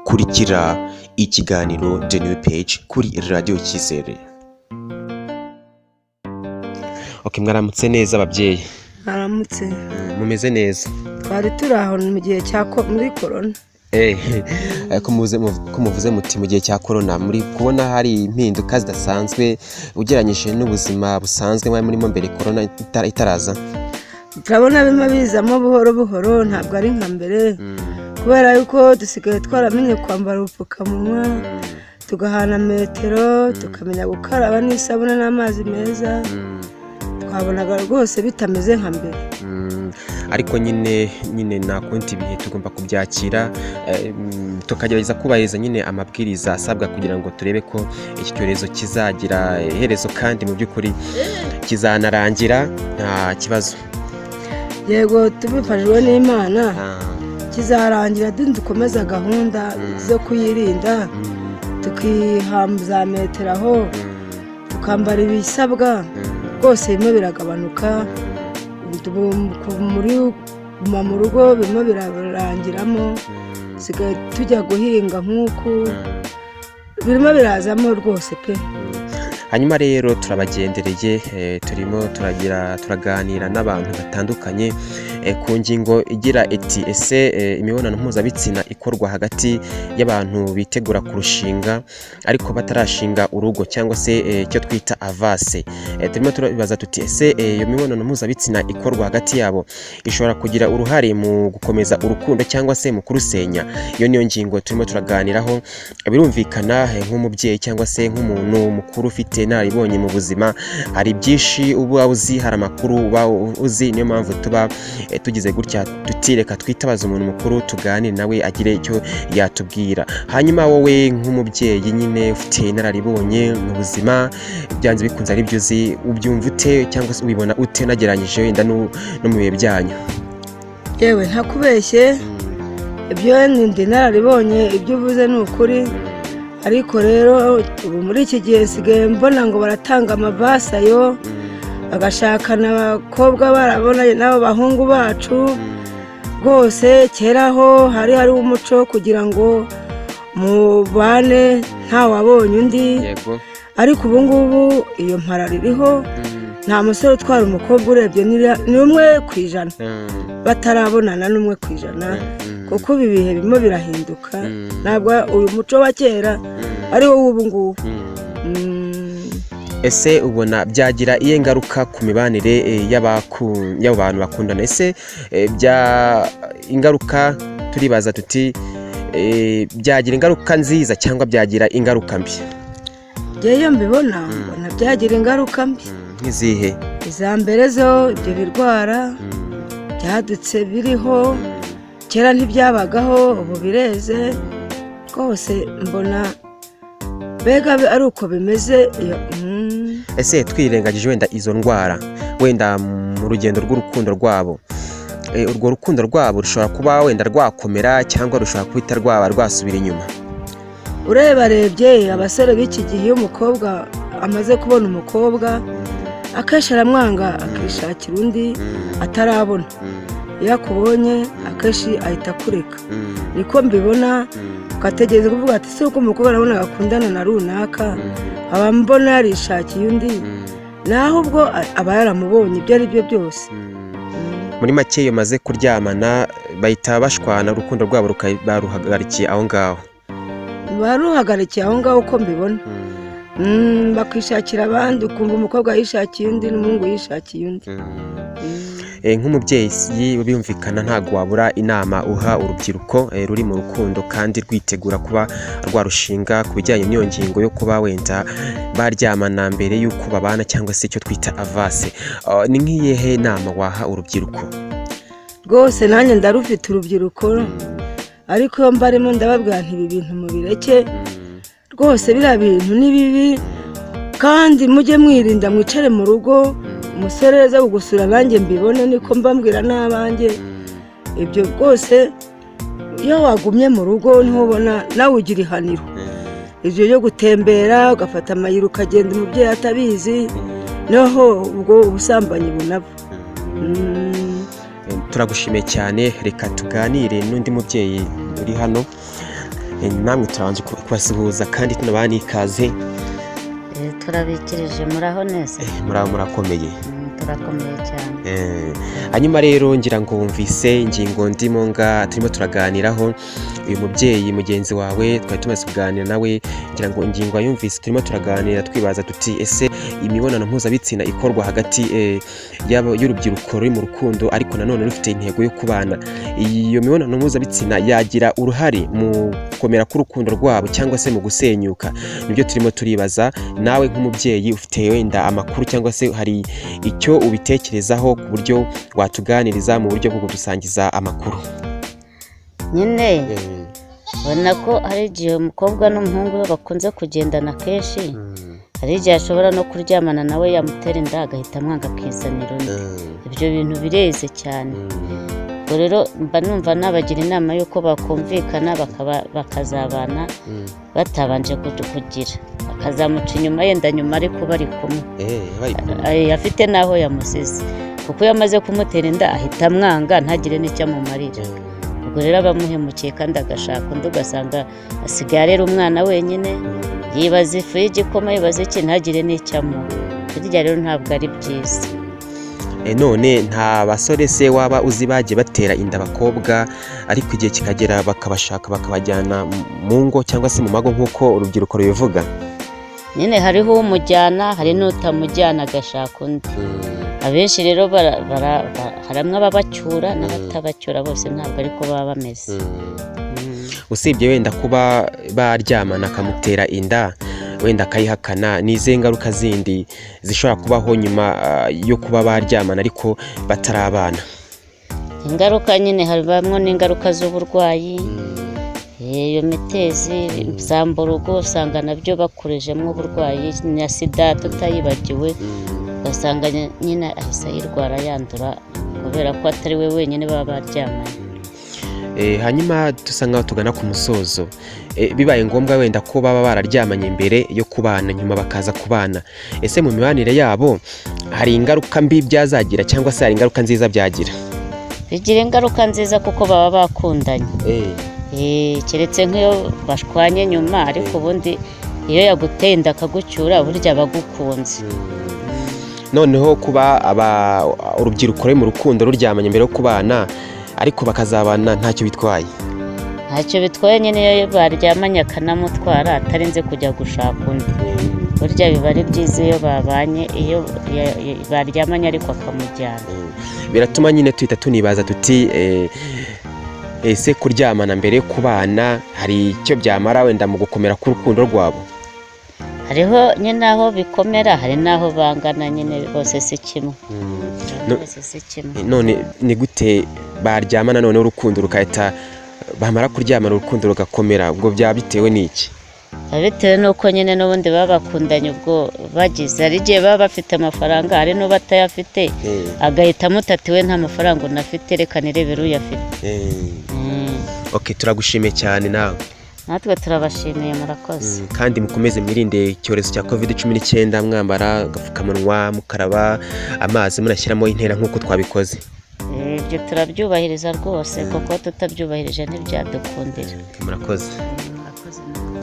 Kurikira ikiganiro The New Page kuri Radiyo Icyizere. Ok, mwaramutse neza ababyeyi? Mwaramutse. Mumeze neza? Twari turi aho mu gihe cya muri korona. Ko muvuze muti mu gihe cya korona, muri kubona hari impinduka zidasanzwe ugereranyije n'ubuzima busanzwe mwari murimo mbere korona itaraza? Turabona birimo bizamo buhoro buhoro, ntabwo ari nka mbere, kubera yuko dusigaye twaramenye kwambara ubupfukamunwa, tugahana metero, tukamenya gukaraba n'isabune n'amazi meza. Twabonaga rwose bitameze nka mbere. Ariko nyine nta kundi, ibihe tugomba kubyakira, tukagerageza kubahiriza nyine amabwiriza asabwa kugira ngo turebe ko iki cyorezo kizagira iherezo, kandi mu by'ukuri kizanarangira nta kibazo. Yego, tubifashijwe n'Imana kizarangira, dukomeza gahunda zo kuyirinda, tukiha metero aho, tukambara ibisabwa. Rwose birimo biragabanuka. Muri guma mu rugo birimo birarangiramo, sigaye tujya guhinga nk'uku, birimo birazamo rwose pe. Hanyuma rero turabagendereye, turimo turagira turaganira n'abantu batandukanye ku ngingo igira iti: ese imibonano mpuzabitsina ikorwa hagati y'abantu bitegura kurushinga ariko batarashinga urugo, cyangwa se icyo twita avase, turimo turabibaza tuti: ese iyo mibonano mpuzabitsina ikorwa hagati yabo ishobora kugira uruhare mu gukomeza urukundo cyangwa se mu kurusenya? Iyo niyo ngingo turimo turaganiraho. Birumvikana, nk'umubyeyi cyangwa se nk'umuntu mukuru ufite inararibonye mu buzima, hari byinshi uba uzi, hari amakuru uba uzi. Niyo mpamvu tuba tugize gutya tutireka twitabaza umuntu mukuru, tuganire nawe agire icyo yatubwira. Hanyuma wowe nk'umubyeyi nyine ufite inararibonye mu buzima, byanze bikunze ari byo uzi, ubyumva ute cyangwa se ubibona ute unagereranyije wenda no mu bihe byanyu? Yewe, ntakubeshye, ibyo ndi inararibonye, ibyo uvuze ni ukuri. Ariko rero ubu muri iki gihe nsigaye mbona ngo baratanga amavasayo, bagashakana abakobwa barabonanye n'abo bahungu bacu. Rwose kera ho hari hariho umuco kugira ngo mubane ntawabonye undi. Ariko ubu ngubu iyo mparara iriho, nta musore utwara umukobwa urebye ni 1% batarabonana, n'1%, kuko ibi bihe birimo birahinduka. Ntabwo uyu muco wa kera ari wo w'ubu ngubu. Ese ubona byagira iyihe ngaruka ku mibanire y'abo bantu bakundana? Ese bya ingaruka, turibaza tuti byagira ingaruka nziza cyangwa byagira ingaruka mbi? Njyewe iyo mbibona, mbona byagira ingaruka mbi. Nk'izihe? Iza mbere zo, ibyo birwara byadutse biriho, kera ntibyabagaho, ubu bireze rwose. Mbona mbega ari uko bimeze iyo. Ese twirengagije wenda izo ndwara, wenda mu rugendo rw'urukundo rwabo, urwo rukundo rwabo rushobora kuba wenda rwakomera cyangwa rushobora guhita rwaba rwasubira inyuma? Urebarebye abasore b'iki gihe, iyo umukobwa amaze kubona umukobwa, akenshi aramwanga akishakira undi atarabona. Iyo akubonye akenshi ahita akureka, niko mbibona. Ugategereza kuvuga ati: si uko umukobwa arabona akundana na runaka, aba mbona yarishakiye undi, naho ubwo aba yaramubonye ibyo ari byo byose. Muri make, iyo maze kuryamana bahita bashwana, urukundo rwabo baruhagarikiye aho ngaho. Baruhagarikiye aho ngaho uko mbibona. Bakishakira abandi, ukumva umukobwa yishakiye undi n'umuhungu yishakiye undi. Nk'umubyeyi birumvikana ntabwo wabura inama uha urubyiruko ruri mu rukundo kandi rwitegura kuba rwarushinga, ku bijyanye n'iyo ngingo yo kuba wenda baryamana mbere y'uko babana, cyangwa se icyo twita avase. Ni nk'iyihe nama waha urubyiruko? Rwose nanjye ndarufite urubyiruko, ariko iyo mbarimo ndababwira nti: ibi bintu mubireke rwose, biriya bintu ni bibi, kandi mujye mwirinda, mwicare mu rugo, umusore aza kugusura nanjye mbibone. Niko mbambwira n'abanjye ibyo rwose. Iyo wagumye mu rugo ntubona nawe ugira ihaniro. Ibyo byo gutembera ugafata amayira ukagenda umubyeyi atabizi, naho ubwo ubusambanyi bunaba. Turagushimiye cyane. Reka tuganire n'undi mubyeyi uri hano. Namwe turabanje kubasuhuza kandi tunabaha n'ikaze. Turabikirije, muraho neza? Muraba murakomeye? Turakomeye cyane. Hanyuma rero ngira ngo wumvise ingingo ndimo nga turimo turaganiraho. Uyu mubyeyi mugenzi wawe twari tumaze kuganira nawe, ngira ngo ingingo yumvise. Turimo turaganira twibaza tuti: ese imibonano mpuzabitsina ikorwa hagati y'urubyiruko ruri mu rukundo ariko nanone rufite intego yo kubana, iyo mibonano mpuzabitsina yagira uruhare mu gukomera k'urukundo rwabo cyangwa se mu gusenyuka? Nibyo turimo turibaza. Nawe nk'umubyeyi ufite wenda amakuru cyangwa se hari icyo ubitekerezaho ku buryo watuganiriza mu buryo bwo kudusangiza amakuru? Nyine ubona ko hari igihe umukobwa n'umuhungu we bakunze kugendana kenshi, hari igihe ashobora no kuryamana nawe yamutera inda agahita amwanga akizanira undi. Ibyo bintu bireze cyane. Ubwo rero mba numva nabagira inama y'uko bakumvikana bakazabana batabanje kugira, akazamuca inyuma yenda nyuma ariko bari kumwe. Afite n'aho yamusize, kuko iyo amaze kumutera inda ahita amwanga ntagire n'icyo amumarira. Ubwo rero aba amuhemukiye kandi agashaka undi, ugasanga asigaye arera umwana wenyine, yibaza ifu y'igikoma, yibaza iki, ntagire n'icyo amuha. Burya rero ntabwo ari byiza. None nta basore se waba uzi bagiye batera inda abakobwa, ariko igihe kikagera bakabashaka bakabajyana mu ngo cyangwa se mu mago nk'uko urubyiruko rubivuga? Nyine hariho umujyana, hari n'utamujyana agashaka undi. Abenshi rero hari ababacyura n'abatabacyura, bose ntabwo ariko baba bameze. Usibye wenda kuba baryamana akamutera inda, wenda akayihakana, ni izihe ngaruka zindi zishobora kubaho nyuma yo kuba baryamana ariko batarabana? Ingaruka nyine habamo n'ingaruka z'uburwayi, iyo mitezi za mburugu usanga nabyo bakurejemo uburwayi, na sida tutayibagiwe, ugasanga nyine ahise ayirwara yandura kubera ko atari we wenyine baba baryamanye. Hanyuma dusa nkaho tugana ku musozo. Bibaye ngombwa wenda ko baba bararyamanye mbere yo kubana, nyuma bakaza kubana, ese mu mibanire yabo hari ingaruka mbi byazagira cyangwa se hari ingaruka nziza byagira? Bigira ingaruka nziza kuko baba bakundanye. Keretse nk'iyo bashwanye nyuma, ariko ubundi iyo yaguteye inda akagucyura burya aba agukunze. Noneho kuba urubyiruko ruri mu rukundo ruryamanye mbere yo kubana ariko bakazabana, ntacyo bitwaye? Ntacyo bitwaye nyine, iyo baryamanye akanamutwara atarinze kujya gushaka undi, burya biba ari byiza iyo babanye, iyo baryamanye ariko akamujyana. Biratuma nyine tuhita tunibaza tuti: ese kuryamana mbere yo kubana hari icyo byamara wenda mu gukomera k'urukundo rwabo? Hariho nyine aho bikomera, hari n'aho bangana nyine, bose si kimwe. Bose si kimwe. None ni gute baryamana noneho urukundo rugahita, bamara kuryamana urukundo rugakomera? Ubwo byaba bitewe n'iki? Biba bitewe n'uko nyine n'ubundi baba bakundanye. Ubwo bagize, hari igihe baba bafite amafaranga, hari n'ubatayafite, agahita amutati we nta mafaranga unafite, reka nirebere uyafite. Ok, turagushimiye cyane nawe. Natwe turabashimiye, murakoze. Kandi mukomeze mwirinde icyorezo cya COVID-19, mwambara agapfukamunwa, mukaraba amazi, munashyiramo intera nk'uko twabikoze. Ibyo turabyubahiriza rwose, kuko tutabyubahirije ntibyadukundira. Murakoze. Murakoze namwe.